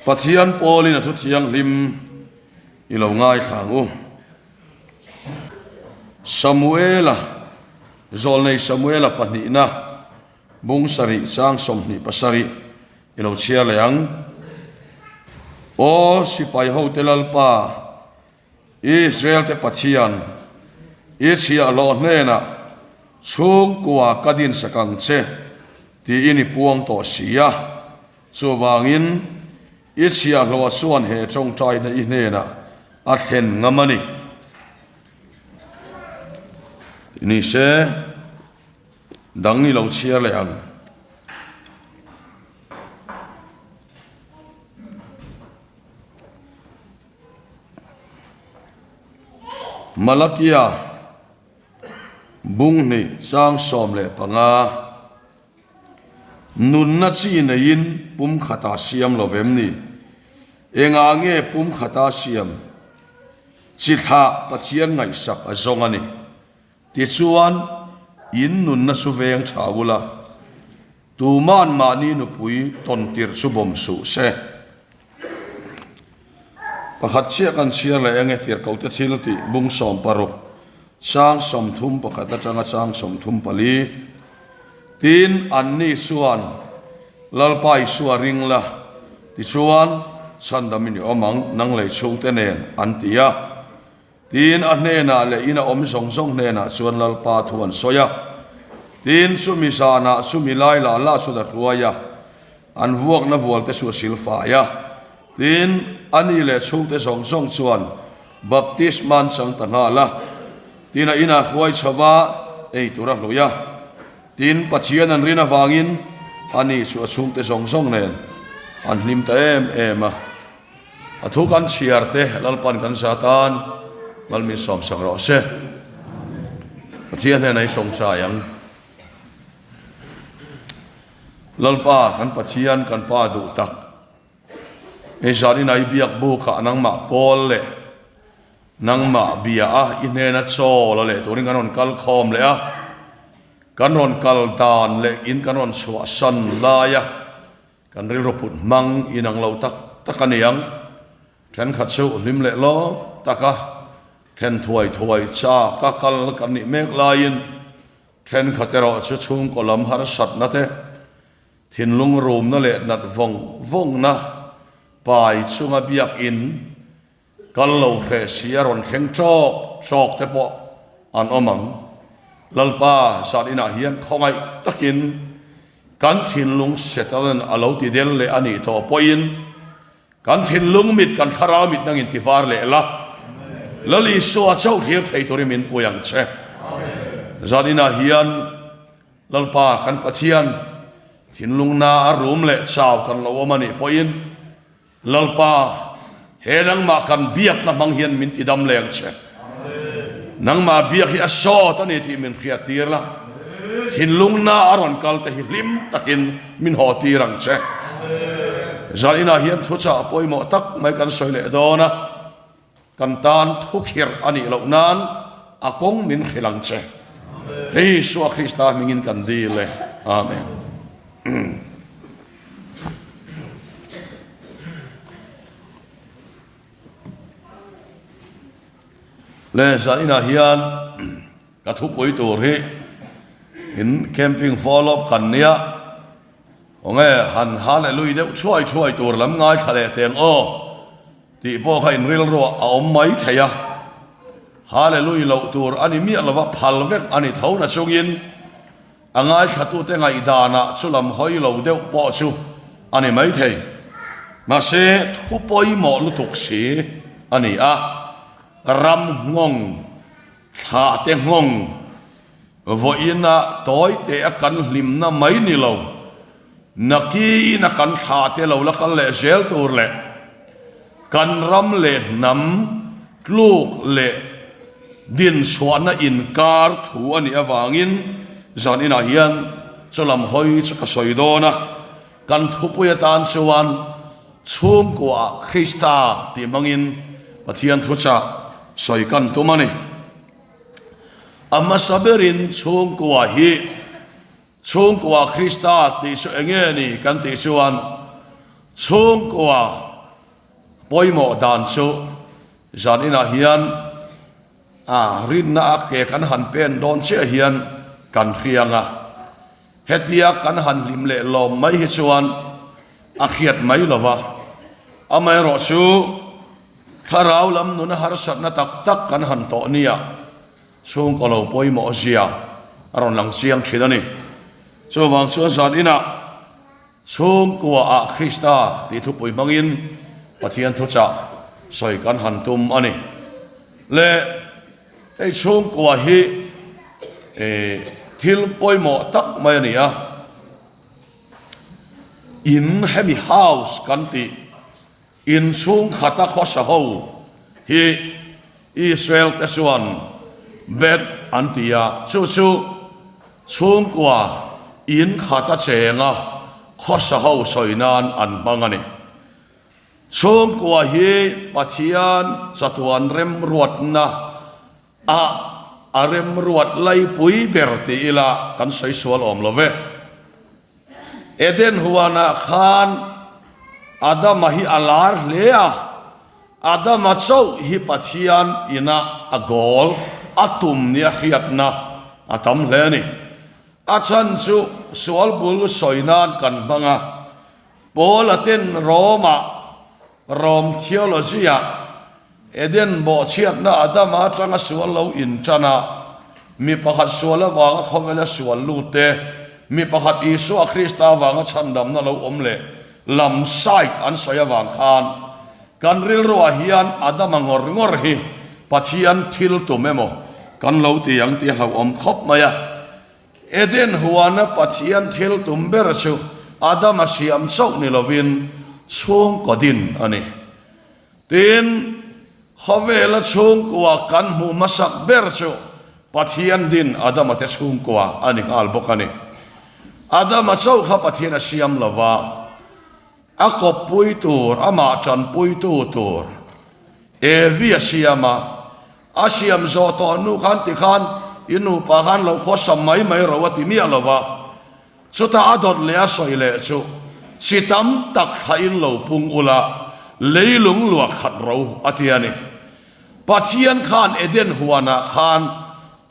Pathian pawlin a thu thianghlim i lo ngaithla ang u. Samuela, Zawlnei Samuela pahnihna bung sarih chang 27 i lo chhiar leh ang. Aw sipai hote Lalpa, Israel te Pathian, i chhiahhlawh hnenah chhungkua ka dinsak ang che tiin i puang tawh si a. Chuvangin, i chhiahhlawh chuan he tawngtaina i hnenah a thlen ngam a ni. Ni se, dang i lo chhiar leh ang. Malakia bung hnih chang 15. Nunna chi neiin pum khata siam lo vem ni? Engah nge pum khata siam chi thlah Pathian ngaihsak a zawng a ni? Tichuan, in nunna chu veng tha ula, tuman mahni nupui tawn tirh chu bawm suh se. Pakhat chiah kan chhiar leh enge tirhkohte thil tih bung 60, chang 31 atanga chang 34. Tin, anni chuan, Lalpa Isua ring la, tichuan, chhandamin i awm ang, nang lei chhungte nen, an ti a. Tin, a hnenah leh ina awm zawng zawng hnenah chuan Lalpa thu an sawi a. Tin, chumi zanah chumi lai lah lah chu da hruai a, an vuakna vualte chu a sil fai a. Tin, a ni leh chhungte zawng zawng chuan baptisma an chang ta nghal a. Tin, a inah hruai chho va, ei tur a hlui a. Tin, Pathian an rin avangin a ni chu a chhungte zawng zawng nen an hlim ta em em a. A thu kan chhiar te Lalpan kan za tan Malmin sawmsak rawh se. Pathian hnenah i tawngtai ang. Lalpa kan Pathian kan Pa duh tak. Hei zanin a i biak bukah nangmah pawl leh nangmah bia a i hnena chaw la leh turin kan rawn kal khawm leh a. Kan rawn kal dan leh in kan rawn chhuahsan lai a kan rilru put hmang inang lo tak tak a ni ang. Thenkhat chu hlim leh lawm tak a then thuai thuai chak a kal kan nih mek laiin thenkhat erawh chu chhungkaw lam harsatna te Thinlung rumna leh nat vawng vawngna pai chunga biakinn kal lo hreh si a rawn thleng ṭawk ṭawk te pawh an awm ang. Lalpa zan inah hian khawngaih takin kan thinlung Setanan a lo ti del leh a nih tawh pawhin kan thinlung mit kan thlarau mit nangin ti var leh la. Lal Isua chauh thlir thei turin min pui ang che. Zan inah hian Lalpa kan Pathian, thinlungna a rum leh chau kan lo awm a nih pawhin, Lalpa, he nangmah kan biakna hmang hian min ti dam leng che. Nangmah biak hi a sawt a ni tih min hriat tir la, thinlungna a rawn kal te hi hlim takin min haw tir ang che. Zaninah hian thuchah pawimawh tak mai kan sawi leh dawn a. Kan tan thukhirh a nih loh nan a kawng min hrilh ang che. Hei Isua Krista hmingin kan dil e. Amen. Le zan inah hian ka thupui tur hi in camping follow up kan nia. Awnge han hallelujah deuh thuai thuai tur lam ngaithla leh teng aw. Tih pawh kha inrilruah a awm mai thei a, Hallelui loh tur a ni miah lova phal vek a ni tho na chungin a ngaithlatute ngaihdanah chu lam hawi lo deuh pawh chu a ni mai thei. Mahse, thu pawimawh lutuk si a ni a, ram nghawng, thlahte nghawng, vawiina tawite a kan hlimna mai ni lo, Nakin a kan thla te lo la kal leh zel tur leh kan ram leh hnam tluk leh dinchhuahna inkar thu a nih avangin zan inah hian chawlam hawi chu ka sawi dawn a, kan thupui atan chuan chhungkuaah Krista tih hmangin Pathian thuchah sawi kan tum a ni. A hmasa berin chhungkua hi. Chhungkua Krista tih chu eng nge ni kan tih chuan chhungkua. Pawimawh dan chu zan inah hian a rinna a ke kan han pen dawn chiah hian kan hriang a. Hetia kan han hlim leh lawm mai hi chuan a hriat mai lo va. Amaherawh chu thlarau lam nuna harsatna tak tak kan han tawh nia chhungkaw lo pawimawh zia a rawn lang chiang thin a ni. Chuvang chuan zan inah. Chhungkua ah Krista tih thupui hmangin Pathian thuchah sawi kan han tum a ni. Le hei chhungkua hi thil pawimawh tak mai a ni a, in hemi house kan tih in chhungkhata khawsa ho hi Israel te chuan Bet an ti a, chu chu chhungkua in khata chenga khawsa ho sawi nan an hmang a ni. Chhungkua hi Pathian chatuan remruatna ah a remruat laipui ber ti ila kan sawi sual awm lo ve. Eden huanah khan Adama hi a lar hle a, Adama chauh hi Pathian ina a goal a tum nia hriatna a tam hle a ni. A chhan chu sual bul sawi nan kan hmang a, Paula ten Rome-ah, Rome theology-ah, Eden bawhchhiatna Adama atanga sual lo intan a, mi pakhat sual avanga khawvela sual lut te, mi pakhat Isua Krista avanga chhandamna lo awm leh lam side an sawi avang khan kan rilruah hian Adama ngawr ngawr hi Pathian thil tum emaw kan lo ti ang tih a hlauhawm khawp mai a. Eden huana Pathian thil tum ber chu Adama siam chauh ni lovin chhungkaw din a ni. Tin, khawvela chhungkua kan hmuh hmasak ber chu Pathian din Adama te chhungkua a ni nghal bawk a ni. Adama chauh kha Pathian a siam lo va, a kawppui tur, amah tanpuitu tur Evi a siam a. A siam zawh tawh hnu khan tikhan i nupa khan lo khawsam mai mai ro a ti miah lo va. Chutah a dawt leh a sawi leh chu, Chi tam tak thlain lo pung ula, leilung luah khat ro, a ti a ni. Pathian khan Eden huanah khan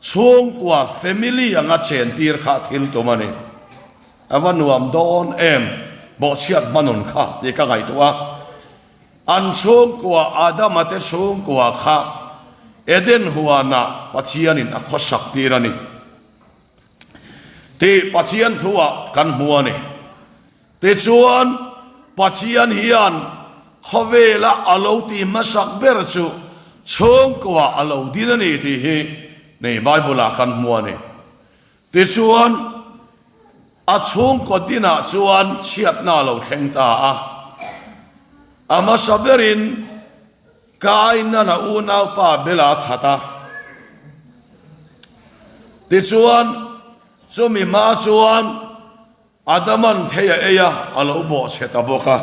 chhungkua, family, anga chentir kha thil tum a ni. A va nuam dawn em, bawhchhiat hmanun kha tih ka ngaihtuah a. An chhungkua, Adama te chhungkua kha Eden huanah Pathianin a khawsak tir a ni. Tih Pathian thuah kan hmu a ni. Tichuan, Pathian hian khawvela a lo ti hmasak ber chu chhungkua a lo din a ni tih hi nei Bible-ah kan hmu a ni. Tichuan, a chhungkaw dinah chuan chhiatna a lo thleng ta a. A hmasa berin Kain-an a unaupa Bela a that a. Tichuan, chumi hma chuan Adaman thei a ei a, a lo bawhchhe ta bawk a.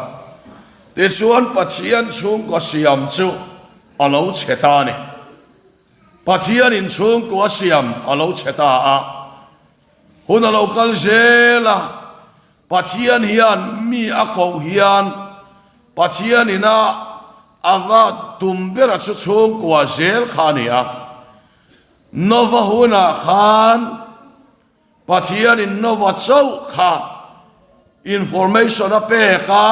Tichuan, Pathian chhungkaw siam chu a lo chhe ta a ni. Pathianin chhungkaw a siam a lo chhe ta a. Hun a lo kal zel a, Pathian hian mi a koh hian Pathian ina a va tum bera chu chhungkua zel kha a ni a. Nova hunah khan Pathianin Nova chauh kha information a pek a,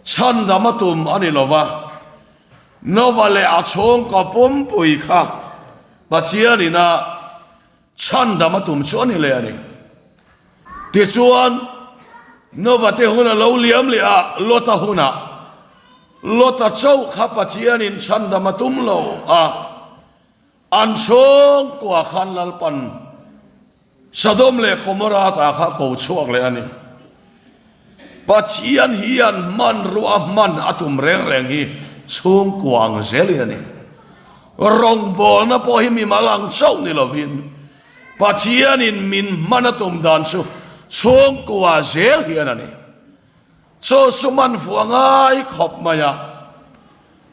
chhandam a tum a ni lo va. Nova leh a chhungkaw pumpui kha Pathianin a Chhandam a tum chu a ni leh a ni. Tichuan, Nova te hun a lo liam leh a, Lota hunah, Lota chauh kha Pathianin chhandam a tum lo a, an chhungkua khan Lalpan Sodom leh Gomorrah ta kha ko chhuak leh a ni. Pathian hian hmanrua hman a tum reng reng hi chhungkua ang zelin a ni. Rawngbawlna pawh hi mimal ang chauh ni lovin Pathianin min hman a tum dan chu chhungkua zel hian a ni. Chaw chu man fuh a ngai khawp mai a.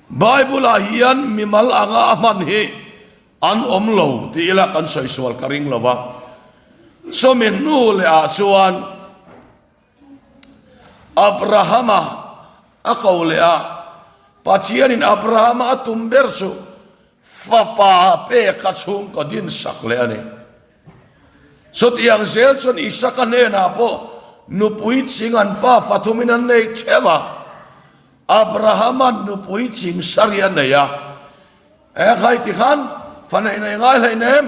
Bible-ah hian mimal anga a hman hi an awm lo tih ila kan sawi sual ka ring lo va. Chumi hnu leh ah chuan Abrahama. a ko leh a. Pathianin Abrahama a tum ber chu fapa peka chhungkaw dinsak leh a ni. Chutiang zel chuan Isaka hnenah pawh nupui ching an pa fathumin an nei theuh a. Abrahama'n nupui ching sarih a nei a. Ekhai tikhan fa neih nei ngai hlein em?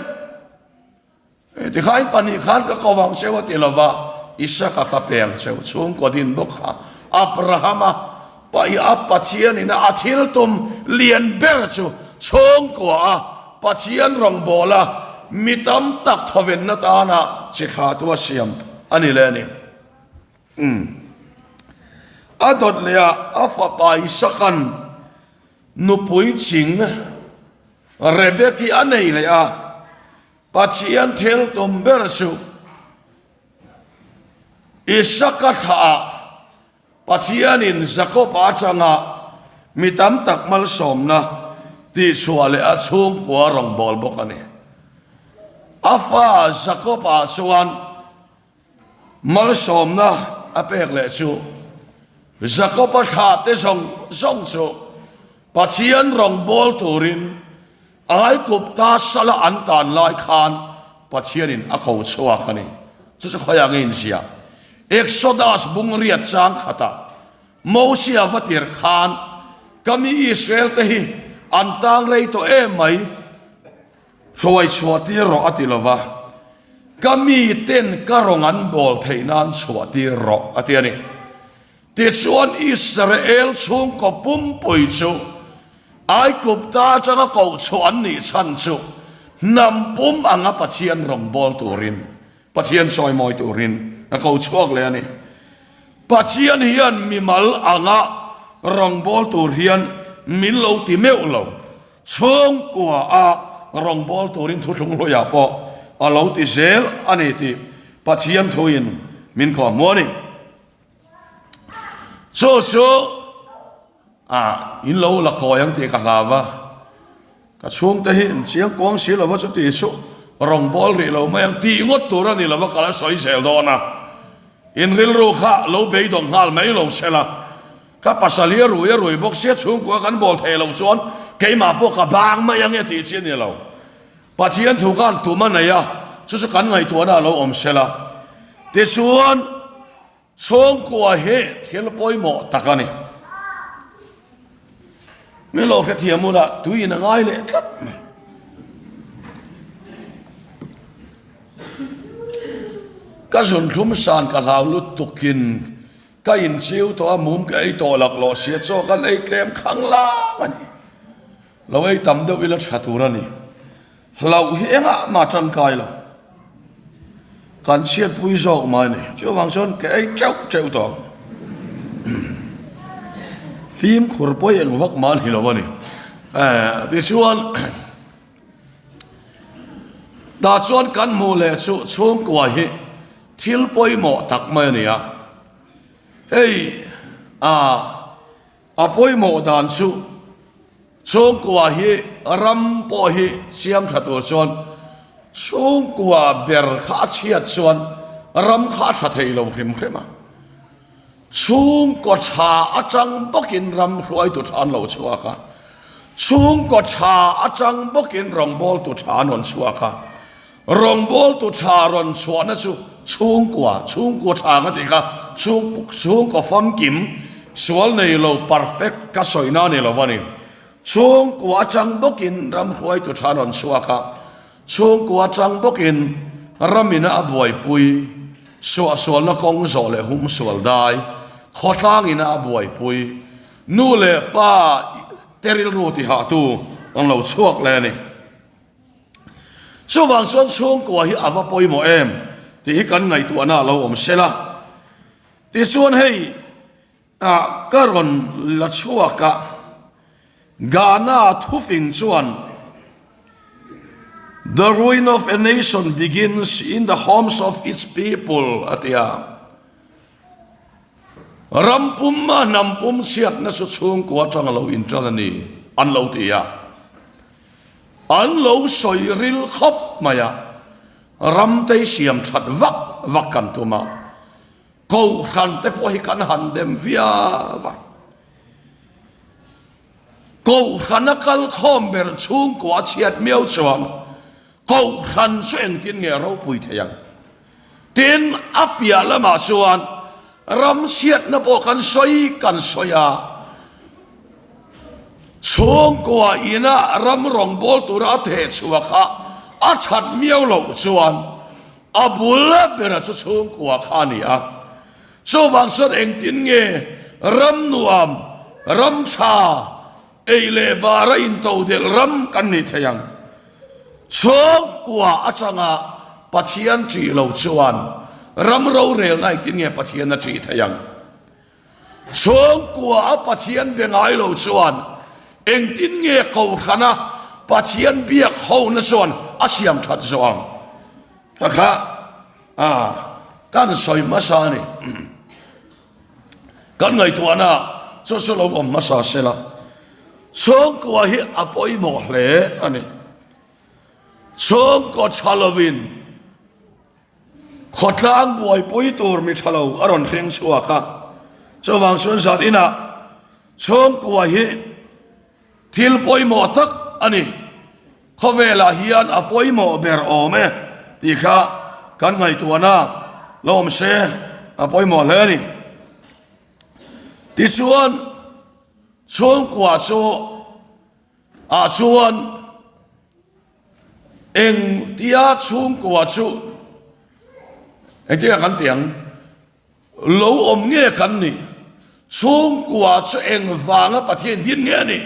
Tikhain pahnih khan ka ko vang cheu a ti lova, Isaka ka pe ang cheu chhungkaw din bawk kha. Abrahama pa i a Pathianin a thil tum lian ber chu chhungkua a Pathian rawngbawla mi tam tak thawvenna tana chi thlatu a siam a ni leh a ni. Umm. A dawt leh a a fapa Isaka'n nupui ching Rebeki a nei leh a, Pathian thil tum ber chu Isaka thlaah Pathianin Jakob-a atanga mi tam tak malsawmna tihchhuah leh a chhungkua rawngbâwl bawk a ni. A fa Jakob-a chuan Malsawmna a pek leh chu Jakob-a thlahte zawng zawng chu Pathian rawngbâwl turin Aigupta sala an tan lai khan Pathianin a ko chhuak a ni. Chu chu khawiah nge inziah? Exodus bung riat chang khatah Mosia va tirh khan, Ka mi Israel-te hi an tang rei tawh em mai, Hruai chhuah tir rawh a ti lo va, ka mi ten ka rawng an bawl theih nan chhuah tir rawh a ti a ni. Tichuan Israel chhungkaw pumpui chu Aigupta atanga koh chhuah an nih chhan chu hnam pum anga Pathian rawng bawl turin, Pathian sawimawi turin a ko chhuak leh a ni. Pathian hian mimal anga rawngbawl tur hian min lo ti meuh lo. Chhungkua a rawngbâwl turin thuthlung hluiah pawh a lo ti zel a ni tih Pathian thuin min khawh hmu a ni. Chu chu a in lo la kawi ang tih ka hlau a, ka chhungte hi in chiang kuang si lo va chuti chu rawngbâwl rih lo mai ang tih ngawt tur a ni lo va ka la sawi zel dawn a, in rilru kha lo beidawng nghal mai lo se la. Ka pasal hi a rui a rui bawk sia chhungkua kan bawl thei lo chuan keimah pawh ka bang mai ange tih chi a ni lo. Pathian thu khan tum a nei a, chu chu kan ngaihtuahna a lo awm sel a. Tichuan chhungkua hi thil pawimawh tak a ni. Min lo hrethiam ula tuiin a ngai leh tlat mai. Ka zunthlum san ka hlau lutukin Ka inchiu tawh a, mum ka ei tawh laklawh sia chaw kan ei tlem khang lang a ni. Lo ei tam deuh ila tha tur a ni. Hlauh hi engah mah tangkai lo. Kan chhiatpui zawk mai a ni. Chuvang chuan ka ei teuh teuh tawh ang. Fimkhur pawi eng vak mah a ni lo a ni. Tichuan Tah chuan kan hmuh leh chu chhungkua hi thil pawimawh tak mai a ni a. Hei a a pawimawh dan chu chhungkua hi ram pawh hi siam tha tur chuan chhungkua ber kha a chhiat chuan ram kha a tha thei lo hrim hrim a. Chhungkaw tha atang bawkin ram hruaitu tha an lo chhuak a, chhungkaw tha atang bawkin rawngbawltu tha an rawn chhuak a. Rawngbawltu tha rawn chhuahna chu chhungkua, chhungkua tha ka tih kha chhungkaw famkim, sual nei lo, perfect, ka sawina a ni lo a ni. Chhungkua atang bawkin ram hruaitu tha an rawn chhuak a, Chhungkua chang bawkin ramina a buaipui, suahsualna kawng zawh leh humsual dai, khawtlangina a buaipui, nu leh pa te rilru tihahtu an lo chhuak leh a ni. Chuvang chuan chhungkua hi a va pawimawh em tih hi kan ngaihtuahna a lo awm sela. Tichuan hei Ah ka rawn la chhuak a, Ghana thufing chuan The ruin of a nation begins in the homes of its people a ti a. Ram pum a hnam pum chhiatna chu chhungkua atang a lo intan a ni an lo ti a. An lo sawi ril khawp mai a, ram te hi siam that vak vak kan tum a. Kohhran te pawh hi kan han dem viau a. Kohhrana kal khawm ber chhungkua a chhiat miau chuan Kohhran chu engtin nge a ropui thei ang? Tin, a piah lamah chuan ram chhiatna pawh kan sawi kan sawi a, chhungkua ina ram rawngbâwl tura a theh chhuah kha a that miau loh chuan a bul bera chu chhungkua kha a ni a. Chuvang chuan engtin nge ram nuam, ram tha, ei leh bara intodelh ram kan nih thei ang? Chhungkua atanga Pathian ṭih lo chuan ram rorelna engtin nge Pathian a ṭih thei ang? Chhungkua a Pathian be ngai lo chuan engtin nge Kohhrana Pathian biak hona chuan a siam ṭhat zawh ang? Ka kha a kan sawi hmasa a ni. Kan ngaihtuahna chu chu lo awm hmasa se la, chhungkua hi a pawimawh hle a ni. Chhungkaw tha lovin khawtlang buaipui tur mi tha lo a rawn thleng chhuak a, chuvang chuan zan inah chhungkua hi Thil pawimawh tak a ni. Khawvelah hian a pawimawh ber awm e tih kha kan ngaihtuahna la awm se a pawimawh hle a ni. Tichuan, chhungkua chu ah chuan engtia chhungkua chu engtia kan tih ang? Lo awm nge kan nih? Chhungkua chu engvanga Pathian din nge a nih?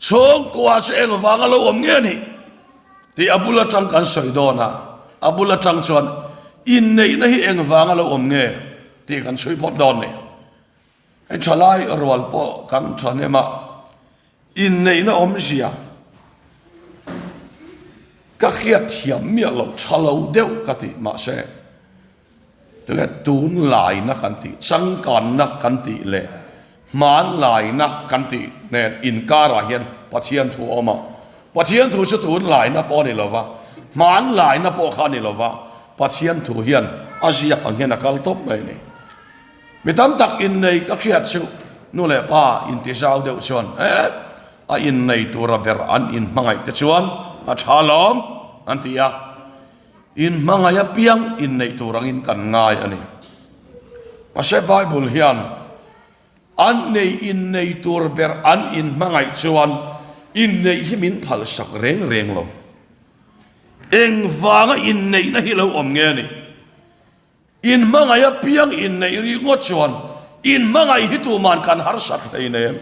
Chhungkua chu engvanga lo awm nge a nih? Tih a bul atang kan sawi dawn a, a bul atang chuan inneihna hi engvanga lo awm nge tih kan chhui phawt dawn ni. Hei thalai rual pawh kan thahnem a, inneihna awmzia ka hriat thiam miah loh tha lo deuh ka ti mahse, Tunge tunlaina kan tih, changkanna kan tih leh hmanlaina kan tih nen inkarah hian Pathian thu a awm a. Pathian thu chu tunlaina pawh a ni lo va, hmanlaina pawh kha a ni lo va, Pathian thu hian a ziak ang hian a kal tawp mai a ni. Mi tam tak innei ka hriat chu nu leh pa intizau deuh chuan eh a innei tura ber an inhmangaih te chuan a tha lawm an ti a. In hmangaih apiang inneih tur angin kan ngai a ni. Mahse Bible hian an nei innei tur ber an inhmangaih chuan inneih hi min phalsak reng reng lo. Engvanga inneihna hi lo awm nge a ni? Inhmangaih apiang inneih rih ngawt chuan inhmangaih hi tuman kan harsat hleinem.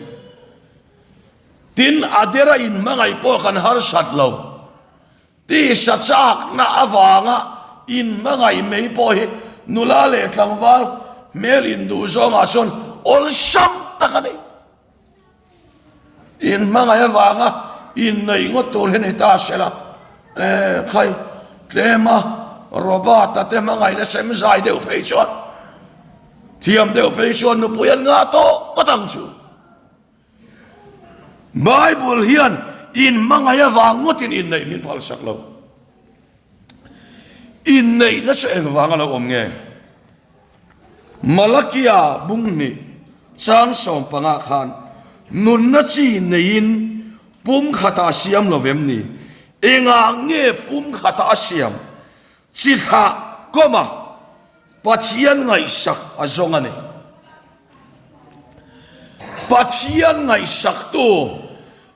Tin, a dera inhmangaih pawh kan harsat lo. Tisa chakna avanga inhmangaih mai pawh hi nula leh tlangval hmel induh zawngah chuan awlsam tak a ni. Inhmangaih avanga inneih ngawt tur hi ni ta se la, eh khai tlema Robert-a te hmangaihna sem zai deuh phei chuan thiam deuh phei chuan nupui an ngah tawh ngawt ang chu. Bible hian inhmangaih avang ngawtin inneih min phalsak lo. Inneihna chu engvanga lo awm nge? Malakia bunghnih chang sawmpangah khan nunna chi neiin pumkhatah a siam lo vem ni? Engah nge pumkhatah a siam? Chi thlah kawma Pathian ngaihsak a zawng a ni. Pathian ngaihsaktu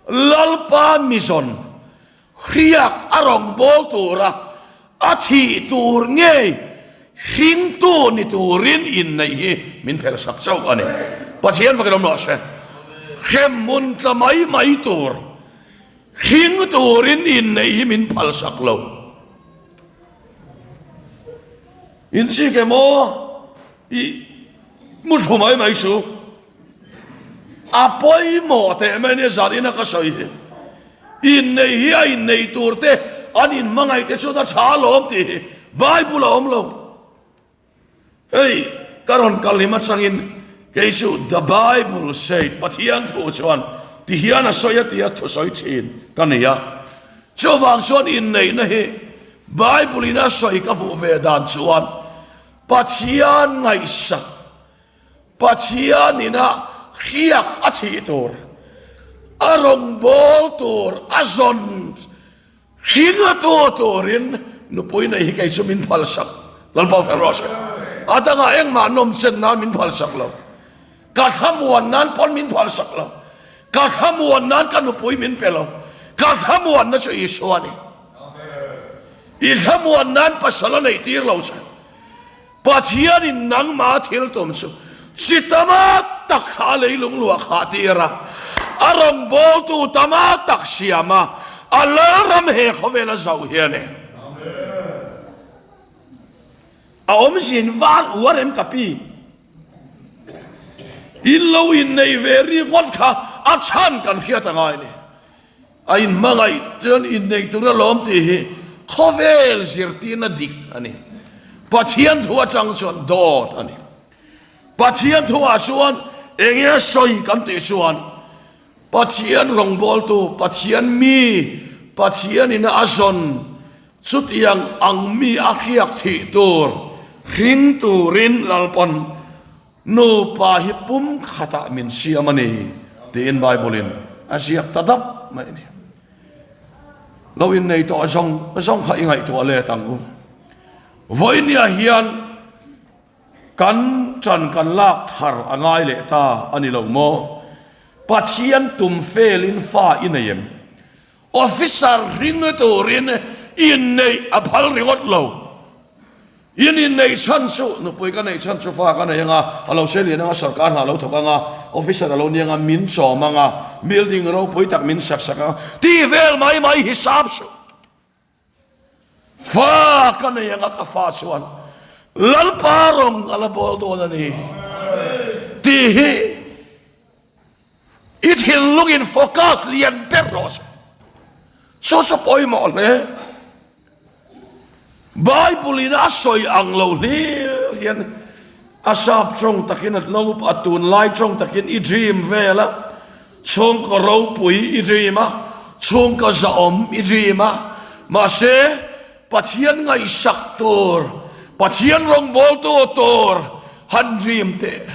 Lalpa mizawn hriak a rawngbâwl tura a thih tur ngei hringtu ni turin inneih hi min phelhsak chauh a ni. Pathian fakin awm rawh se. Hremhmun tla mai mai tur hring turin inneih hi min phalsak lo. In chik emaw i mu thu mai mai su. A pawimawh teh mai nia zan ina ka sawi hi. Innei hi a innei tur te an inhmangaih te chuan a tha alawm tih hi Bible a awm lo. Hei, ka rawn kal hlim atangin kei chu The Bible said, Pathian thu chuan ti hian a sawi a tia thusawi thin ka ni a. Chuvang chuan inneihna hi Bible in a sawi ka hmuh ve dan chuan Pathian ngaihsak, Pathian ina hriak a thih tur. A rawngbâwl tûr a zawn hring a tu tûrin nupui nei hi kei chu min phalsak. Lalpa fel rawh se. A dangah engmah nawmchen nân min phalsak lo. Ka thlamuan nân pawn min phalsak lo. Ka thlamuan nân ka nupui min pe lo. Ka thlamuanna chu Isua a ni. I thlamuan nân pasal a neihtîr lo che. Pathianin nangma thil tum chu chi tama tak kha a leilung luah khah tir a, a rawngbawltu tama tak siam a, a lalram he khawvel a zauh hi a ni. A awmzin var uar em ka pi? In lo innei ve ringawt kha a chhan kan hriat a ngai ni. A inhmangaih chuan inneih tur alawm tih hi khawvel zirtirna dik a ni. Pathian thu atang chuan dawt a ni. Pathian thuah chuan eng nge sawi kan tih chuan Pathian rawngbawltu, Pathian mi, Pathianin a zawn chutiang ang mi a hriak thih tur hring turin Lalpawn Nupa hi pum khatah min siam a ni tiin Bible-in a ziak ta dap mai a ni. Lo innei tawh zawng zawng kha i ngaihtuah let ang u. Vawinia hian kan ṭan kan lak thar a ngai leh ta a ni lo maw? Pathian tum felin fa i nei em? Officer hring turin inneih a phal ringawt lo. In inneih chhan chu, nupui ka neih chhan chu fa ka nei anga, a lo se lian anga, sorkar hna a lo thawk anga, officer a lo ni anga, min chawm anga, building ropui tak min sak sak anga, tih vel mai mai hisap suh. Fa ka nei anga ka fa chuan Lalpa rawng a la bawl dawn a ni tih hi I thinlungin focus lian ber rawh se. Chu chu pawimawh hle. Bible in a sawi ang lo hlir hian a sap tawng takin a no a tunlai tawng takin i dream vel a, chhungkaw ropui i dream a, chhungkaw zahawm i dream a, mahse Pathian ngaihsak tur, Pathian rawngbawltu tur han dream teh.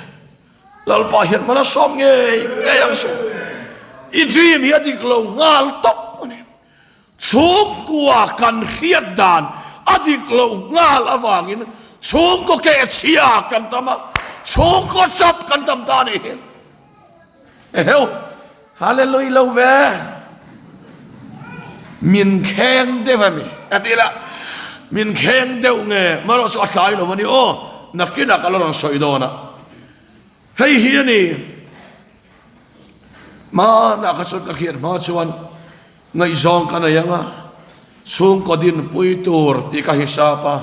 Lalpa hian hman a sawm ngei ngei ang che. I dream hi a dik lo nghal tawp a ni. Chhungkua kan hriat dan a dik lo nghal avangin chhungkaw kehchhia kan tam a, chhungkaw chap kan tam ta a nih hi. Eheu, Hallelujah lo ve. Min kheng deuh a mi a ti la, min kheng deuh nge marawh chu a tlai lo a ni aw, nakinah ka la rawn sawi dawn a. Hei hi a ni, hmanah kha chuan ka hriat hma chuan ngaihzawng ka nei ang a, chhungkaw dinpui tur tih ka hisap a,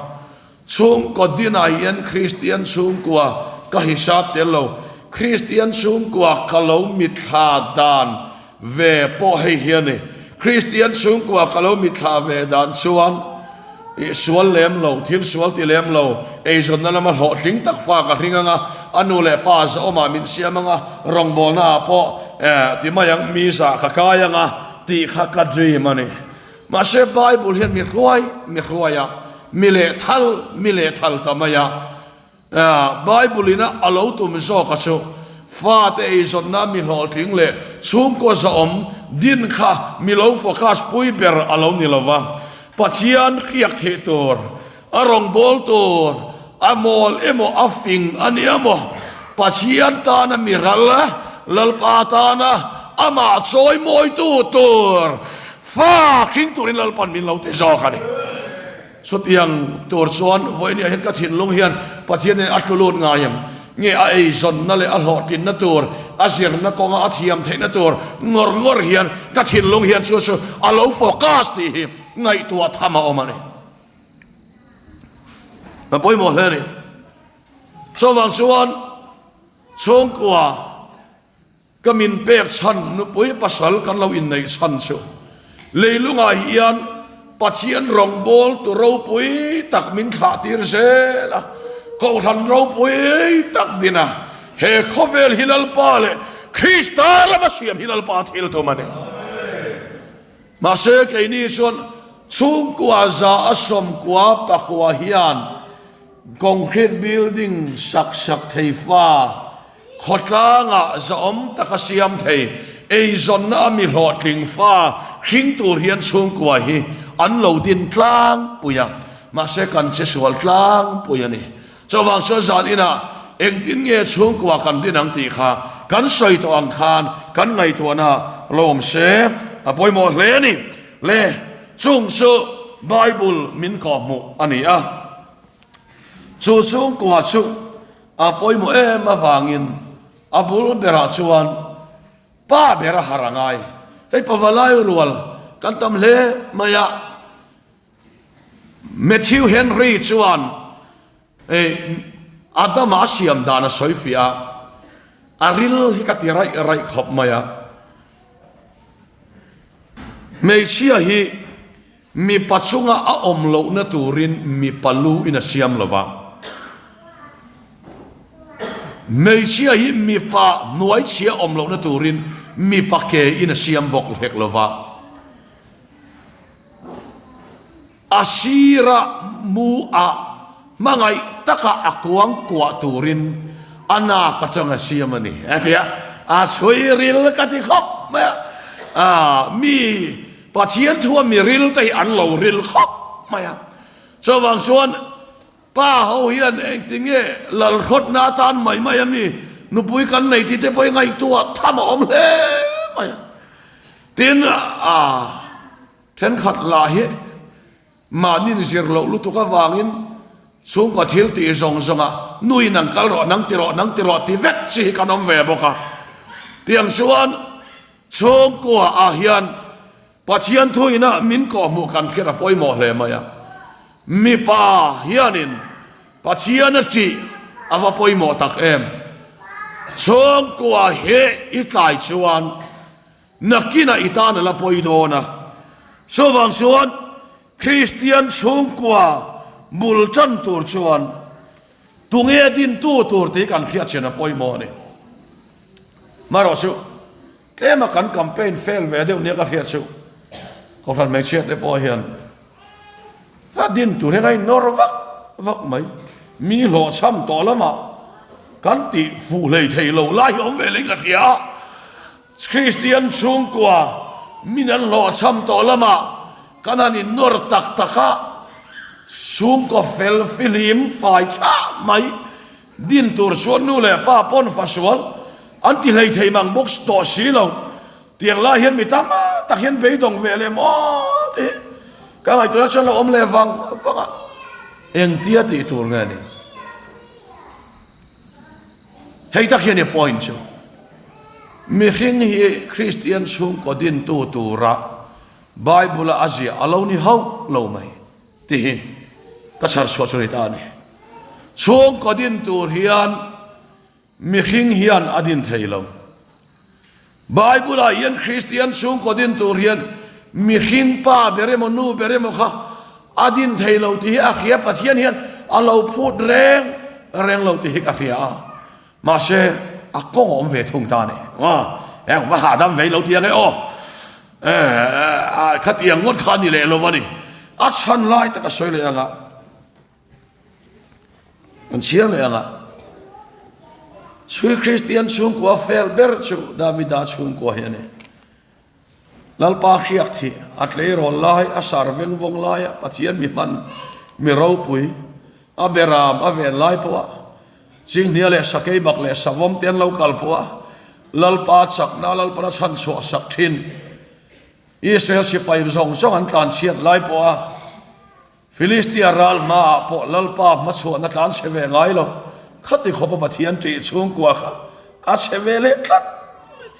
chhungkaw dinah hian Kristian chhungkua ka hisap tel lo, Kristian chhungkua ka lo mitthla dan ve pawh hei hi a ni. Kristian chhungkua ka lo mitthla ve dan chuan ih sual lem lo, thil sual ti lem lo, eizawnna lama hlawhtling tak fa ka hring ang a, a nu leh pa zahawmah min siam ang a, rawngbawlna ah pawh eh ti mai ang, mi zah ka kai ang a tih kha ka dream a ni. Mahse Bible hian mi hruai mi hruai a, mi lehthal mi lehthal ta mai a. Bible in a lo tum zawk a chu fate eizawnna mi hlawhtling leh chhungkaw zahawm din kha mi lo focus pui ber a lo ni lova, Pathian hriak theih tur, a rawngbâwl tur, a mawl emaw a fing a ni emaw, Pathian tana mi ral, Lalpa tana amah chawimawitu tur fa khing turin Lalpan min lo ti zawk a ni. Chutiang tur chuan vawinia hian ka thinlung hian Pathianin a tlu lut ngai em? Nge a eizawnna leh a hlawhtlinna tur, a zirna kawnga a thiam theihna tur ngawr ngawr hian ka thinlung hian chu chu a lo focus tih hi ngaihtuah tham a awm a ni. A pawimawh hle a ni. Chuvang chuan chhungkua Ka min pek chhan nupui pasal kan lo inneih chhan chu leilungah hian Pathian rawngbâwl tu ropui tak min thlah tir zel a, Kohhran ropui tak din a, he khawvel hi Lalpa leh Krista rama siam hi Lalpa thil tum a ni. Mahse keini chuan chhungkua za a sawmkua pakua hian concrete building sak sak thei fa, Khawtlangah zahawm taka siam thei. Eizawnna a mi hlawhtling fa hring tur hian chhungkua hi an lo din tlangpui a, mahse kan che sual tlangpui a ni. Chuvang chuan zan inah engtin nge chhungkua kan din ang tih kha kan sawi tawh ang khan kan ngaihtuahna lo awm se a pawimawh hle a ni. Le chung chu Bible min kawhhmuh a ni a, chu chhungkua chu a pawimawh em avangin A bul berah chuan pa ber a har a ngai. Hei pavalai rual kan tam hle mai a. Matthew Henry chuan Adama a siam dan a sawi fiah a, a ril hi ka ti raih raih khawp mai a. Hmeichhia hi Mipa chunga a awm lohna turin mipa lu in a siam lo va. Hmeichhia hi mipa hnuaichhia awm lohna turin mipa ke in a siam bawk hlek lo va. A sira mu ah hmangaih taka a kuang kuah turin a nak atang a siam a ni a ti a. A chhui ril ka ti khawp mai a. Mi Pathian thua mi ril te hi an lo ril khawp mai a, chuvang chuan pa ho hian engtin nge lalhrawtna atan mai mai a mi nupui kan nei tih te pawh hi ngaihtuah tham a awm hle mai a. Tin, a thenkhat lah hi mahni zir loh lutuk avangin chhungkaw thil tih zawng zawngah nuin an kal rawh, nang ti rawh, nang ti rawh ti vek chi hi kan awm ve bawk a. Tiang chuan Chhungkua ah hian Pathian thuina min kawhhmuh kan hriat a pawimawh hle mai a. Mipa hianin Pathian a ṭih a va pawimawh tak em. Chhungkua hi i tlai chuan nakinah i tan a la pawi dawn a. Chuvang chuan Kristian chhungkua bul ṭan tur chuan tunge dintu tur tih kan hriat chian a pawimawh a ni. Marawh chu tlema kan campaign fail ve deuh nia ka hriat chu Kohhran hmeichhia te pawh hian a din tur hian a innawr vak vak mai. Mi hlawhchham tawh lamah kan tih fuh hlei thei lo lai hi awm ve leh ka hria a. Kristian chhungkua min an hlawhchham tawh lamah kan han innawr tak tak a, chhungkaw fel fihlim fai chhah mai. Din tur chuan nu leh pa pawn fa sual an ti hlei thei mang bawk tawh si lo. Tiang lai hian mi tam tak hian beidawng ve leh maw tih ka ngaihtuahna chuan lo awm leh vang vang a. Engtia tih tur nge ni? Hei tak hian i point chu. Mihring hi Kristian chhungkaw dintu tura Bible-a a ziah a lo ni hauh lo mai. Tih hi ka chhar chhuah chu ni ta a ni. Chhungkaw din tur hian mihring hian a din thei lo. Bible-ah hian Kristian chhungkaw din tur hian mihring pa ber emaw nu ber emaw kha a din thei lo tih hi a hria. Pathian hian a lo phut reng reng lo tih hi ka hria a. Mahse, a kawng a awm ve thung ta a ni. Eng va hahdam vei lo ti ang e aw. Khatiang ngawt kha a ni leh lo a ni. A chhan lai tak a sawi leh ang a, an chhiar leh ang a. Chhui Kristian chhungkua fel ber chu Davida chhungkua hi a ni. Lalpa hriak thih a tleirawl lai, a sar veng vawng laia Pathian mi hman, mi ropui, a beram a ven lai pawha Chinghnia leh Sakei bak leh Savawm te an lo kal pawha Lalpa chakna Lalpana chhanchhuah sak thin. Israel sipai zawng zawng an tlanchhiat lai pawha Filistia ral hmaah pawh Lalpa hmachhuahna tlan chhe ve ngai lo. Khati khawpa Pathian ṭih chhungkua kha a chhe ve leh tlat mai ni.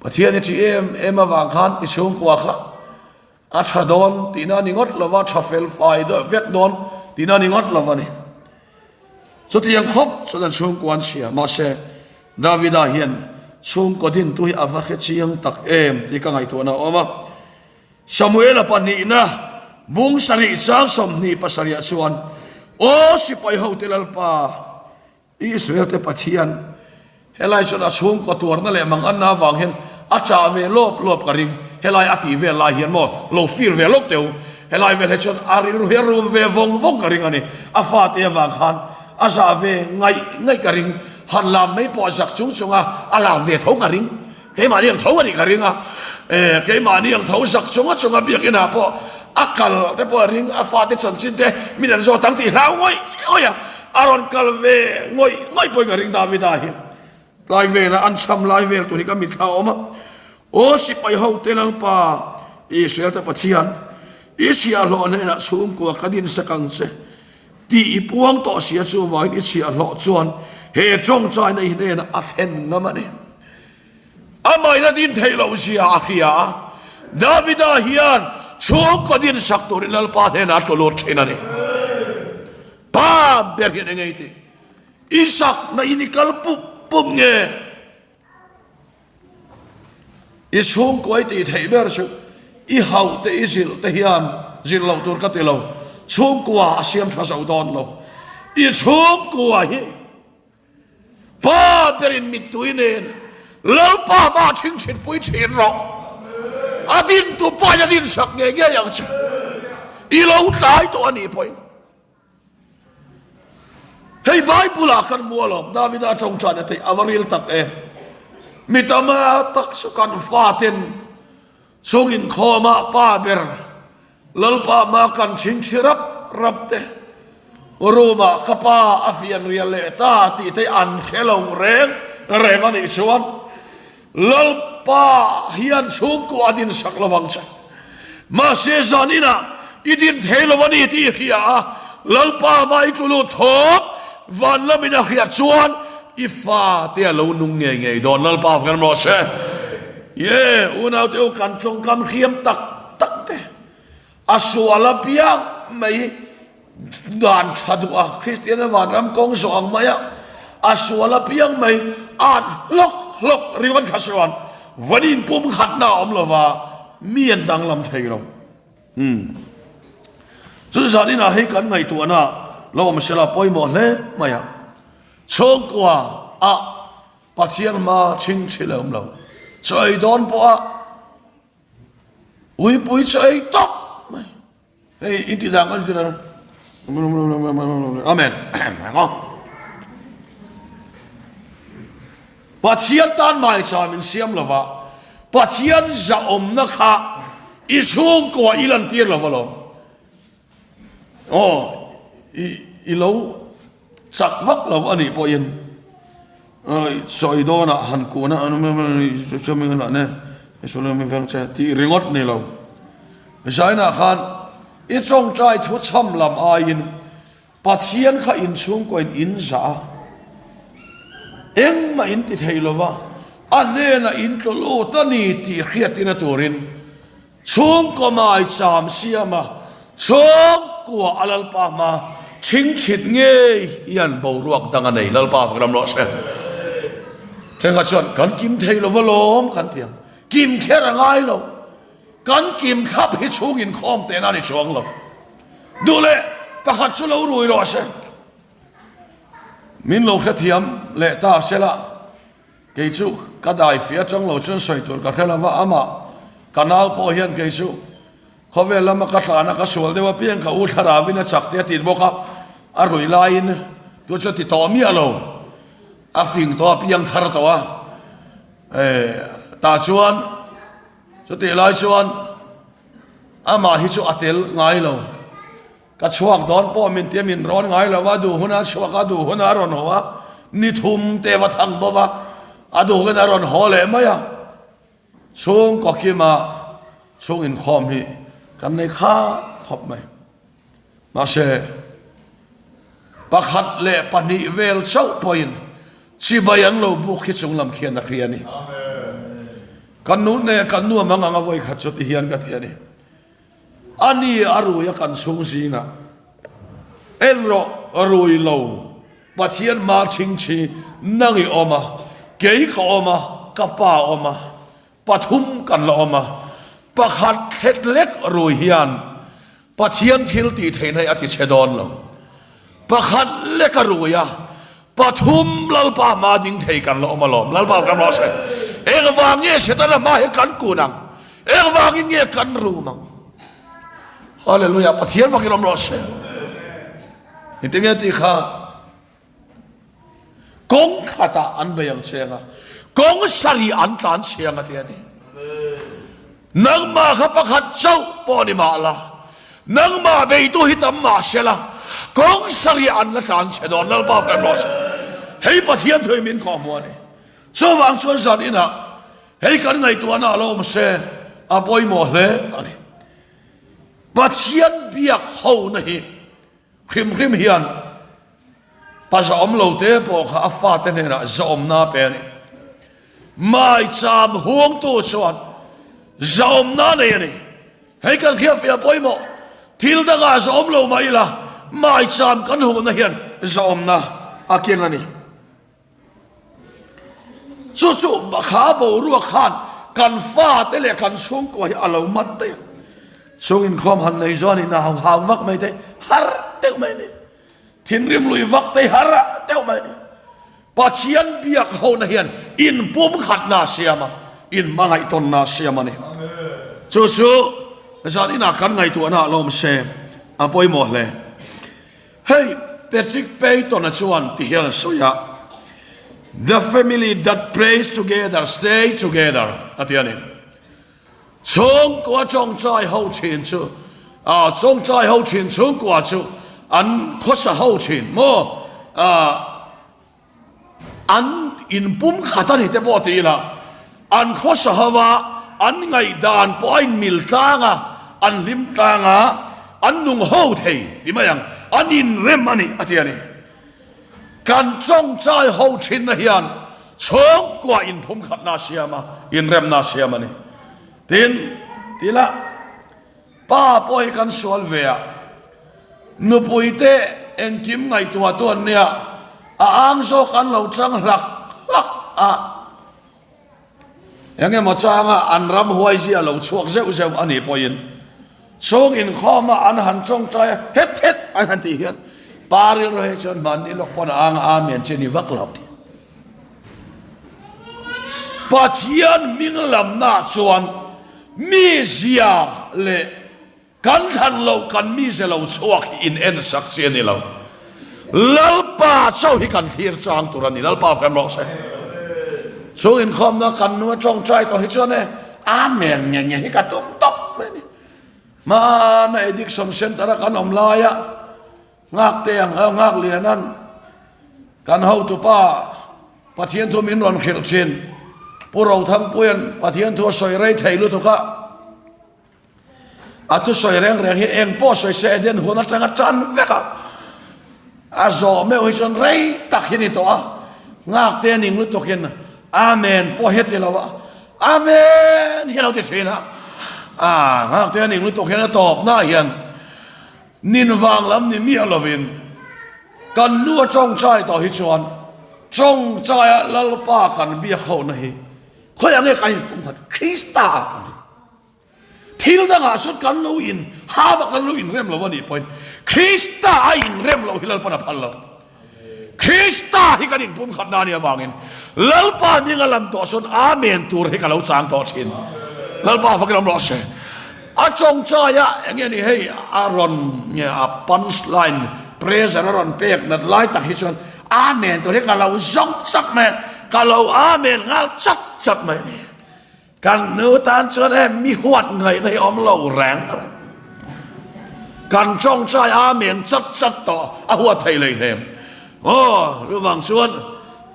Pathian i ṭih em em avang khan i chhungkua kha a ṭha dawn tihna a ni ngawt lo va, ṭha fel fai vek dawn tihna a ni ngawt lo va ni. Chutiang khawp chuan an chhungkua an chhia. Mahse, Davida hian chhungkaw dintu hi a va hre chiang tak em tih ka ngaihtuahna a awm a. Samuela pahnihna bung sarih chang 27 ah chuan, Aw sipai hote Lalpa, Israel te Pathian, helai chuan a chhungkaw tuarna leh manganna avang hian a chah ve lawp lawp ka ring, helai a tih vel lai hian maw lo feel ve lawk teh u, helai vel hi chuan a rilru hi a rum ve vawng vawng ka ring a ni, a fate avang khan a zah ve ngaih ngaih ka ring. Han lam mai pawh zak chung chunga a lam ve tho ka ring. Keimahni ang tho a nih ka ring a. E, keimahni ang tho zak chunga chunga biakinah pawh a kal te pawh a ring, a fate chanchin te min an zawt ang tih hlau ngawih ngawih a, a rawn kal ve ngawih ngawih pawhin ka ring Davida hi. Tlai vela an cham lai vel tur hi ka mitthla a awm a. Aw sipai hote Lalpa, Israel te Pathian, i chhiahhlawh hnenah chhungkua ka dinsak ang che. Tih i puang tawh sia chuvangin i chhiahhlawh chuan he tawngtaina i hnenah a thlen ngam a ni. Amahin a din theih loh zia a hria a, Davida hian chhungkaw dinsak turin Lalpa hnenah a tlu lut thin a ni. Pa ber hian eng nge i tih? I sakna in i kal pup pup nge? I chhungkaw i tih theih ber chu i hauh te i zilh te hian zilh loh tur ka ti lo, chhungkua a siam tha zo dawn lo. I chhungkua hi pa berin mittui nen Lalpa hma thingthin pui thin rawh. A din tu pahin a din sak ngei ngei ang che. I lo tlai tawh a nih pawhin. Hei Bible ah kan hmu alawm, Davida tawngtaina te a va ril tak em. Mi tam tak chu kan faten chung inkhawmah pa ber Lalpa hma kan chhingchhi rap rap te, room ah ka pa a fian rial leh ta tih te an hre lo reng reng a nih chuan Lalpa hian chhungkua a dinsak lo vang che. Mahse zan inah i din thei lo a ni tih i hria a, Lalpa mah i tlu lut thawp van lamin a hriat chuan i fate a lo nung ngei ngei dawn. Lalpa vek rawh se. Ye, unaute u kan tawngkam hriam tak tak te. A sual a piang mai dan tha duh a, Kristian vanram kawng zawh ang mai a, a sual a piang mai at hlawk hlawk ringawt kha chuan vanin pum khatna a awm lo va, mi an danglam thei lo. Umm. Chu zan inah hei kan ngaihtuahna lo awm sela pawimawh hle mai a, chhungkua ah Pathian hma chhingchhi leh awm lo, chaw ei dawn pawh a, Uipui chu ei tawp mai. Hei in tih dan kan zir a. Amen. Pathian tan maicham in siam lova, Pathian zahawmna kha i chhungkua i lantir lova lawm. Aw, i i lo chak vak lo a nih pawhin sawi dawnah han kun a tih ringawt ni lo. Zainah khan i tawngtai thu chham lam aiin Pathian kha inchhungkaw in in zah a, engmah in ti thei lova a hnenah in tlu lut a ni tih hriatina turin Chhungkaw maicham siama chhungkua a Lalpa hma chhingchhit ngei hian boruak dang a nei. Lalpa fak ram rawh se. Thenkhat chuan kan kim thei lo va lawm kan ti ang. Kim kher a ngai lo. Kan kim thlap hi chhung inkhawm tehna a ni chuang lo. Duh leh pakhat chu lo rui rawh se. Min lo hrethiam leh ta sela. Kei chu ka dai fih atang lo chuan sawi tur ka hre lo va, amah ka nau pawh hian kei chu khawvel lama ka tlana ka sual deuh apiang ka u thlarauin a chak te a ti bawk a, a rui laiin tu chu a ti tawh miah lo, a fing tawh a piang thar tawh a, eh tah chuan chutih lai chuan amah hi chu a tel ngai lo. Ka chhuak dawn pawh min tia min rawn ngai lo a, duh huna chhuak a, duh huna a rawn haw a, ni thum te va thang bawk a, a duh hun a rawn haw leh mai a. Chhungkaw kima chhung inkhawm hi kan nei khat khawp mai. Mahse, pakhat leh pahnih vel chauh pawhin chibai an lo buk hi chunglam khian a hria a ni. Kan nu nen kan nuam ang ang a vawikhat chu ti hian ka ti a ni. A ni a rui a kan chhung zingah en rawh rui lo Pathian hma chhingchhi nang i awm a, kei ka awm a, ka pa awm a, pathum kan la awm a, pakhat thlet lek rui hian Pathian thil tih theihna hi a ti chhe dawn lo. Pakhat lek a rui a, pathum Lalpa hma ding thei kan la awm alawm. Lalpa kan rawh se. Engvang nge Setana hma hi kan kun ang? Engvangin nge kan rum ang? Hallelujah, Pathian vakin awm rawh se. Engtin nge tih kha? Kawng khatah an bei ang che anga, kawng sarih an tlan che anga ti a ni. Nangmah kha pakhat chauh pawh ni mah la, nangmah beitu hi tam mah se la, kawng sarih an la tlan che dawn Lalpa fem rawh se. Hei Pathian thu hi min khawhmuh a ni. Chuvang chuan zan inah hei kan ngaihtuahna a lo awm se a pawimawh hle a ni. Pathian biak hona hi hrim hrim hian pa zahawm lo te pawh kha a fate hnenah zahawmna a pe a ni. Maicham huangtu chuan zahawmna a nei a ni. Hei kan hriatfiah pawimawh, thil dangah zahawm lo mah ila maicham kan huhna hian zahawmna a keng a ni. Chu chu kha boruak khan kan fate leh kan chhungkua hi a lo man daih a. Chung inkhawm han nei zawh a ni nau hau vak mai te har deuh mai a ni. Thinrim lui vak te har deuh mai a ni. Pathian biak hona hian inpumkhatna a siam a, inhmangaihtawnna a siam a ni. Chu chu zan inah kan ngaihtuahna a lawm se a pawimawh hle. Hei Patrick Payton-a chuan ti hian a sawi a, The family that prays together stay together a ti a ni. Chhungkua tawngtai ho thin chu, ah, tawngtai ho thin chhungkua chu an khawsa ho thin maw? Ah, An inpumkhat a ni te pawh ti ila, an khawsa ho a, an ngaihdan pawh a inmil tlang a, an hlim tlang a, an nung ho thei ti mai ang, an inrem a ni a ti a ni. Kan tawngtai ho thinna hian chhungkua inpumkhatna a siam a, inremna a siam a ni. Tin, ti ila. Pa pawh hi kan sual ve a, nupuite engkim ngaihtuah tu an nia, a ang zawk an lo chang hlak hlak a, eng emaw changa an ram huaizia lo chhuak zeuh zeuh a nih pawhin chhung inkhawma an han tawngtai a, het het an han tih hian pa rilru hi chuan mahni lawk pawn a ang a amen chi ni vak lo tih. Pathian hming lamna chuan mizia leh kan thlan loh kan mize lo chhuak hi in en sak chi a ni lo. Lalpa chauh hi kan thlir chang tur a ni. Lalpa fem rawh se. Chung inkhawmna kan nu a tawngtai tawh hi chuan e Amen nge nge hi ka tum tawp mai a ni. Hmana Addiction Centre a kan awm laia Nghak te ang a nghak lianan kan hotupa Pathian thu min rawn hrilh thin. Pu Rothangpuia'n Pathian thu a sawi rei thei lutuk a, a thusawi reng reng hi eng pawh sawi se Eden huan atanga tan vek a, a zawh meuh hi chuan rei tak hi ni tawh a, nghak te ning lutukin Amen pawh hi a ti lo a, Amen hi a lo ti thin a, nghak te ning lutuk hian a tawpnaah hian Nin vang lam ni miah lovin kan nu a tawngtai tawh hi chuan tawngtaia Lalpa kan biak hona hi khawiah nge kan inpumkhat? Krista ah a ni. Thil dangah sawn kan lo in hava kan lo inrem lo a nih pawhin Krista a inrem loh hi Lalpan a phal lo. Krista hi kan inpumkhatna a nih avangin Lalpa hming a lam tawh sawn Amen tur hi ka lo chang tawh thin. Lalpa fakin awm rawh se. A tawngtai a eng nge ni hei a rawn nge a punch line pressure a rawn pek nat lai tak hi chuan Amen tur hi ka lo zawng chak mai a, ka lo Amen nghal chak chak mai a ni. Kan nu tan chuan e mi huat ngaihna hi awm lo reng reng. Kan tawngtai amen chat chat tawh a huat thei lei hnem. Aw chuvang chuan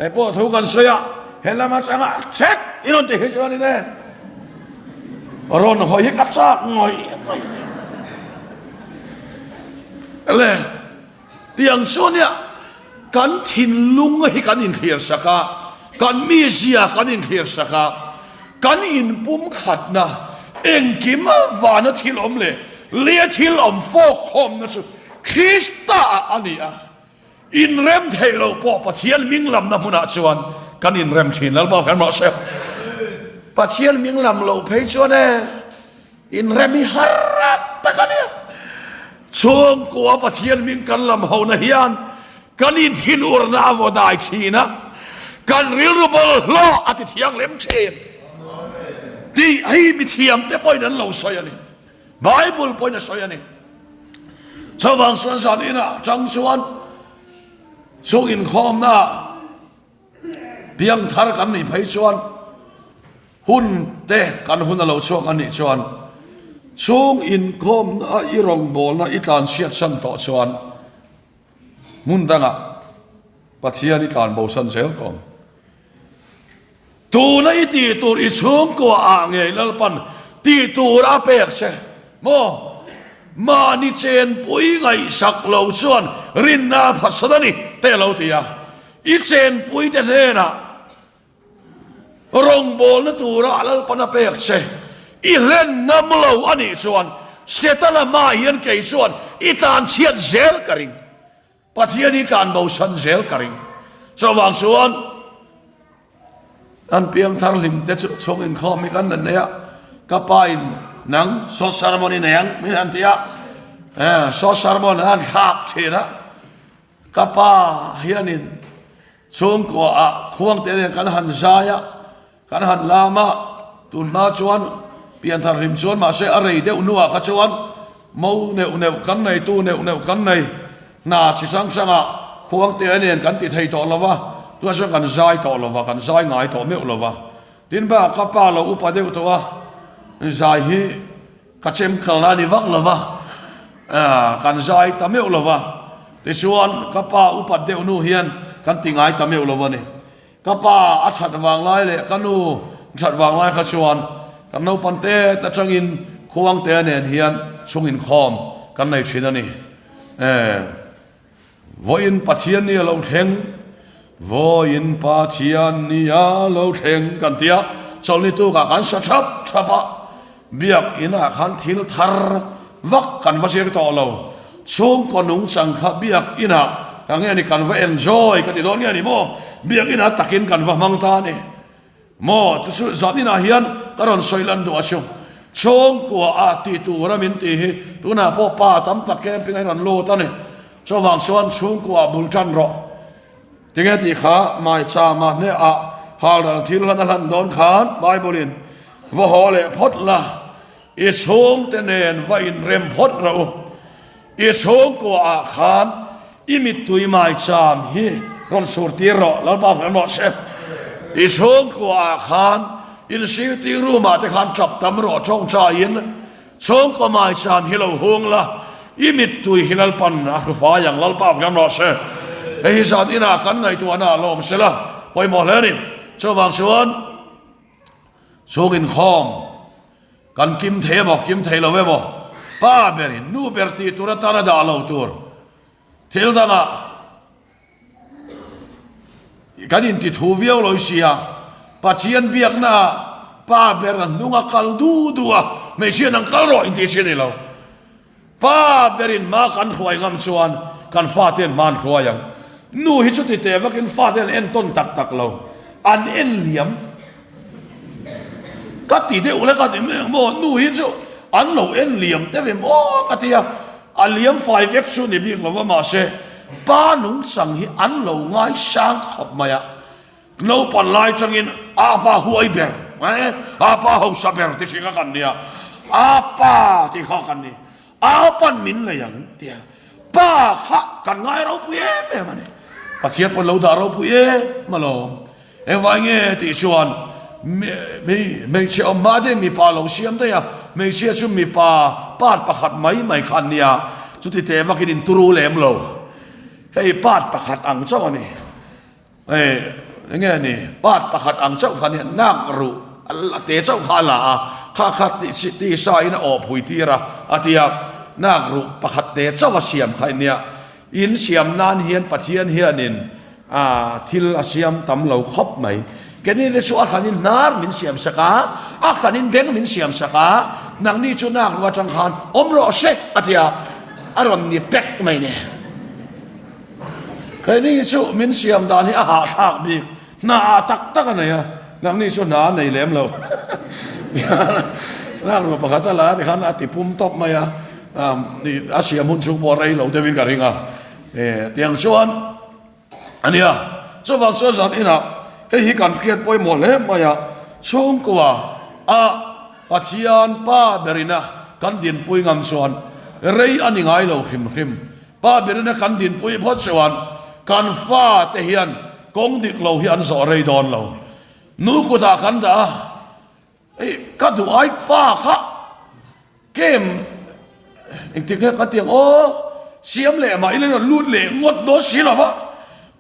hei pawh thu kan sawi a, he lam atanga chek i rawn ti hi chuanin e rawn hawi hi ka chak ngawih ngawih a ni. Le. Tiang chu nia, kan thinlung hi kan inthlir sak a, kan mizia kan inthlir sak a, kan inpumkhatna, engkim vana thil awm leh lei thil awm fawkkhawmna chu Krista ah a ni a, inrem theih loh pawh Pathian hming lamna hmunah chuan kan inrem thin. Lalpa kan rawh se. Pathian hming lam loh phei chuan e, Inrem hi har tak a nia. Chhungkua Pathian min kan lam hona hian kan inthinurna a vaw dai thin a, kan rilru bawlhhlawh a ti thianghlim thin tih hi mithiamte pawhin an lo sawi a ni. Bible pawhin a sawi a ni. Chuvang chuan zan inah tang chuan chung inkhawmna. Piangthar kan nih phei chuan hun te kan hun a lo chhuak a nih chuan chhung inkhawmna a i rawngbawlna i tlanchhiat san tawh chuan hmun dangah Pathian i tlanbosan zel tawh ang. Tuna i tih tur i chhungkua ah ngei Lalpan tih tur a pek che maw? Mahni chenpui ngaihsak lo chuan rinna a phatsan a ni te a lo ti a. I chenpui te hnenah rawngbawlna tura a Lalpan a pek che i hlen ngam lo a nih chuan Setana hmaah hian kei chuan i tlanchhiat zel ka ring. Pathian hi tlan bo san zel ka ring. Chuvang chuan an piangthar hlim te chu chhung inkhawm hi kan la nei a, ka pa in nang short sermon i nei ang min han ti a, short sermon an han thlak thin a, ka pa hianin chhungkua ah khuangte nen kan han zai a, Kan han lam a, tun hma chuan pianthar hlim chuan mahse a rei deuh hnuah kha chuan mo neuh neuh kan nei, tu neuh neuh kan nei, hna chi hrang hrangah khuangte nen kan ti thei tawh lo va, tunah chuan kan zai tawh lo va, kan zai ngai tawh meuh lo va. Tin bakah ka pa lo upa deuh tawh a, zai hi ka chem kalna a ni vak lo va, kan zai ta meuh lo va. Tichuan ka pa upat deuh hnu hian kan ti ngai ta meuh lo va ni. Ka pa a that vang lai leh ka nu that vang lai kha chuan kan naupan te atangin khuangte nen hian chhung inkhawm kan nei thin a ni. E, vawiin Pathian ni a lo thleng, vawiin Pathian ni a lo thleng kan ti a, chawlhni tukah kan sa thap thap a. Biak inah khan thil thar vak kan va zir tawh lo. Chhungkaw nungchang kha biak inah ka nge ni kan va enjoy ka ti dawn nge ni maw? Biak inah takin kan va hmang ta a ni maw? Chu zan inah hian ka rawn sawi lan duh a chu. Chhungkua ah tih tura min tih hi tunah pawh pa tam tak camping a rawn lut a ni. Chuvang chuan chhungkua ah bul tan rawh. Tinge tih kha maichama hnehah halral thil hlan a hlan dawn khan Bible in va haw leh phawt la, i chhungte nen va inrem phawt rawh u. I chhungkua ah khan i mittui maicham hi rawn sur tir rawh, Lalpa fak rawh se. I chhungkua ah khan in sitting room ah te khan tap tam rawh tawngtaiin Chhungkaw maicham hi lo hung la, i mittui hi Lalpan a hru fai ang, Lalpa vek rawh se. Hei hi zan inah kan ngaihtuahna a lawm se la, pawimawh hle a ni. Chuvang chuan chhung inkhawm kan kim thei emaw, kim thei lo emaw, pa berin nu ber tih tur atana dah lo tur thil dangah, Kan inti thu viau lo sia, Pathian biakna ah pa ber a hnung a kal du du a, hmeichhia nang kal rawh inti chi a ni lo. Pa berin hma kan hruai ngam chuan kan fate an hma an hruai ang. Nu hi chuti teh vakin fate an entawn tak tak lo, an en liam. Ka ti deuh lek a ti mai ang maw, nu hi chu an lo en liam te ve maw ka ti a. A liam fai vek chu ni bik lova mahse pa nungchang hi an lo ngai sang khawp mai a, naupan lai tangin a pa huai ber a pa hausa ber ti thin kha kan nia, a pa tih kha kan ni, a pan min nei ang tia pa kha kan ngai ropui em em a ni, Pathian pawn lo dah ropui em alawm. Engvai nge tih chuan hmeichhe awm hma te mipa lo siam daih a, hmeichhia chu mipa part pakhat mai mai kha an nia, chuti teh vakin in turu lem lo. Hei part pakhat ang chauh a ni. Hei enge ni part pakhat ang chauh kha a nia, nak ruh a te chauh kha a la a, kha kha tisa in a awh phui tir a, a ti a, nak ruh pakhat te chauh a siam kha a nia. In siam nan hian Pathian hianin thil a siam tam lo khawp mai. Keini te chu a hranin hnar min siam sak a, a hranin beng min siam sak a, nangni chu nak lu atang khan awm rawh se a ti a, a rawn ni pek mai ni. Keini chu min siam dan hi a hahthlak bik, hna ah tak tak a nei a, nangni chu hna a nei lem lo. Nak lu pakhat a la a tikhan a ti pum tawp mai a, a siam hun chhung pawh a rei lo deuhin ka ring a. Tiang chuan a nia, chuvang chuan zan inah hei hi kan hriat pawimawh hle mai a, chhungkua a Pathian pa berina kan dinpui ngam chuan rei a ni ngai lo hrim hrim. Pa berina kan dinpui phawt chuan kan fate hian. kawng dik lo hi an zawh rei dawn lo. Nu kutah kan dah a, hei ka duh ai pa kha kem engtik nge ka ti ang aw, siam leh mah ila rawn lut leh ngawt dawn si lo va,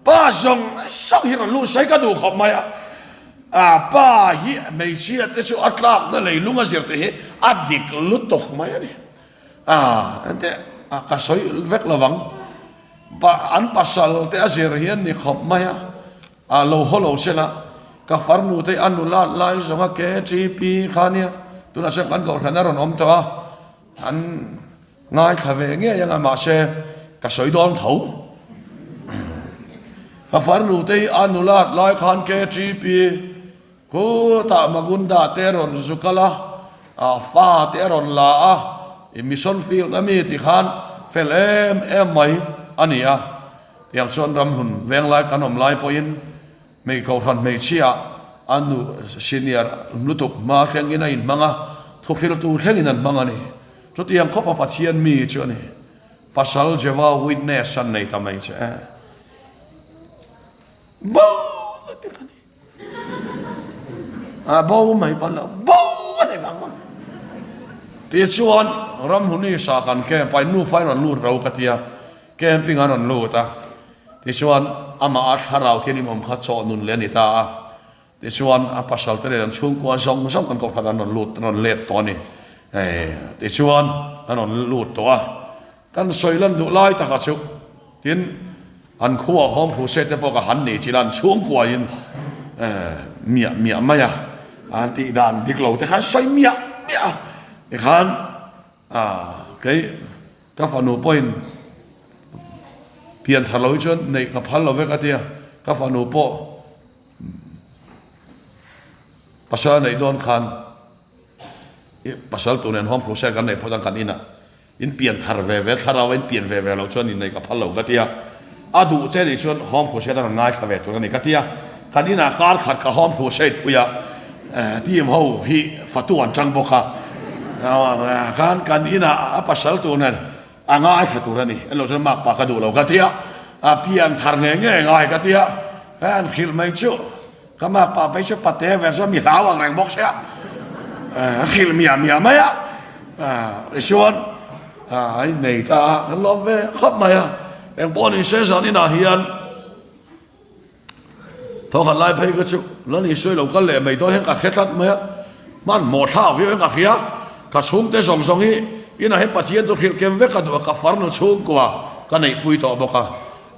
pa zawng zawng hi rawn lut sai ka duh khawp mai a, ah pa hi hmeichhia te chu a tlakna leilung a zir te hi a dik lutuk mai a ni. Ah ente ah ka sawi vek lo vang, pa an pasal te a zir hi an ni khawp mai a. A lo haw lo sela, ka farnu te a nula lai zawng a KTP kha nia, tunah chuan kan kohhran a rawn awm tawh a, an ngaithla ve ngei ang a, mahse ka sawi dawn tho. Ka farnu te hi a nula lai khan KTP khutah Magunda te a rawn zu kal a, a fa te a rawn la a, i mission field ami ti khan fel em em mai a ni a. Tiang chuan ramhlun venglai kan awm lai pawhin hmei kohhran hmeichhia a nu senior lutuk hma thlengin a inhmang a, thuhriltu thlengin an hmang a ni. Chutiang khawpa Pathian mi chu a ni. Pasal Jehovah Witness an nei ta mai che. Bo a ti ka ni. A bo mai pawn lo, bo a ni vang vang. Tichuan ramhluni sa kan camp a, in nufa in rawn lut ro ka tia. Camping an rawn lut a, tichuan amah a thlarau thianghlim awm kha chaw nun leh a ni ta a, tichuan a pasal te nen an chhungkua zawng zawng kan kohhran an rawn lut rawn let tawh a ni, tichuan an rawn lut tawh a, kan sawi lan duh lai takah chu tin an khuaah home crusade te pawh ka han nei chila an chhungkua in miah miah mai a, an tih dan dik lo te khan sawi miah miah a, tikhan kei. Ka fanu pawhin pian thar lo hi chuan neih ka phal lo vek a tia, ka fanu pawh pasal a neih dawn khan pasal tur nen home crusade kan neih phawt ang kan inah in pian thar ve ve thlarau a in pian ve ve loh chuan inneih ka phal lo ka tia, a duh che nih chuan home crusade a rawn ngaithla ve tur a ni ka tia, kan inah kar khat ka home crusade pui a. Team ho hi fatu an tang bawk a, khan kan inah a pasal tur nen a ngaithla tur a ni, en lo chuan mark pa ka duh lo ka tia, a pian thar nge nge ngai ka tia, an hrilh mai chu ka mark pa phei chu pate ve chuan mi hlau ang reng bawk sia, a hrilh miah miah mai a, tichuan a innei ta a, kan lawm ve khawp mai a, engpawh ni se zan inah hian. Thawkhat lai phei ka chu la ni sawi lo kal leh mai dawn hian ka hre tlat mai a, hmanhmawh thlak viau hian ka hria, ka chhungte zawng zawng hi inah hian Pathian chu hrilh kem vek a duh a, ka farnu chhungkua ka neihpui tawh bawk a,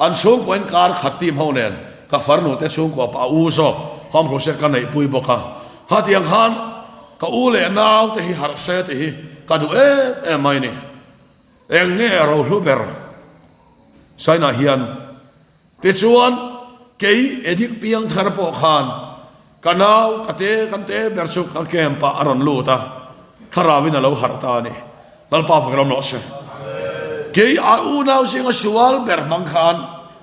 an chhungkua in kar khat team ho nen ka farnu te chhungkua pa u zawk home crusade ka neihpui bawk a, khatiang khan ka u leh nau te hi harh se tih hi ka duh em em mai ni, eng nge rohlu ber Sainah hian. Tichuan, kei Edik piang thar pawh khan ka nau ka te kan te ber chu ka camp ah a rawn lut a, thlarauin a lo harh ta a ni. Lalpa fak ram rawh se. Kei a unau zinga sual ber hmang khan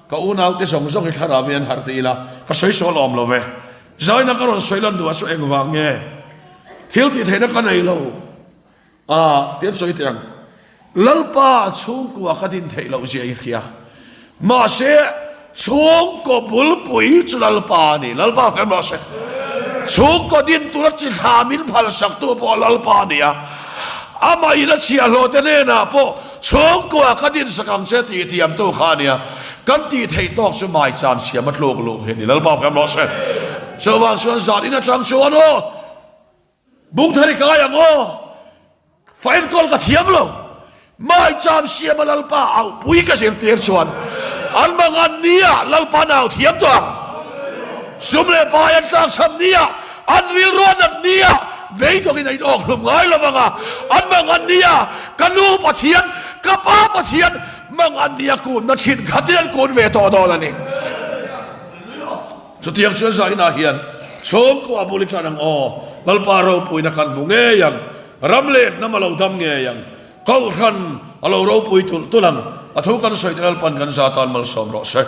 ka unau te zawng zawng hi thlarauin an harh ti ila ka sawi sual awm lo ve. Zaina ka rawn sawi lan duh ah chu engvang nge thil tih theihna ka nei lo. A, ti an sawi teh ang. Lalpa chhungkua ka din theih loh zia i hria. Mahse, chhungkaw bulpui chu Lalpa a ni. Lalpa kan rawh se. Chhungkaw din tura chi thla min phalsaktu pawh Lalpa a ni a. Amah in a chhiahhlawh te hnenah pawh chhungkua ka din sak ang che tih thiamtu kha a ni a. Kan tih theih tawk chu maicham siam a tluk luh hi a ni. Lalpa kan rawh se. Chuvang chuan zan in atang chuan aw, Bungthar i kai ang aw, fa enkawl ka thiam lo, maicham siama Lalpa auhpui ka zirtir chuan an mangan nia Lalpa nau thiam tawh ang. Sum leh pai an tlakchham nia, an rilru a nat nia, beidawngin a inawk hlum ngai lo vang a, an mangan nia ka nu Pathian, ka pa Pathian mangan nia kunna thin khatin an kun ve tawh dawn a ni. Chutiang chuan zainah hian chhungkua bul i ṭan ang aw, Lalpa ropuina kan hmu ngei ang, ram leh hnam a lo dam ngei ang, Kohhran a lo ropui tulh tulh ang, a thu kan sawi te Lalpan kan za tan malsawm rawh se.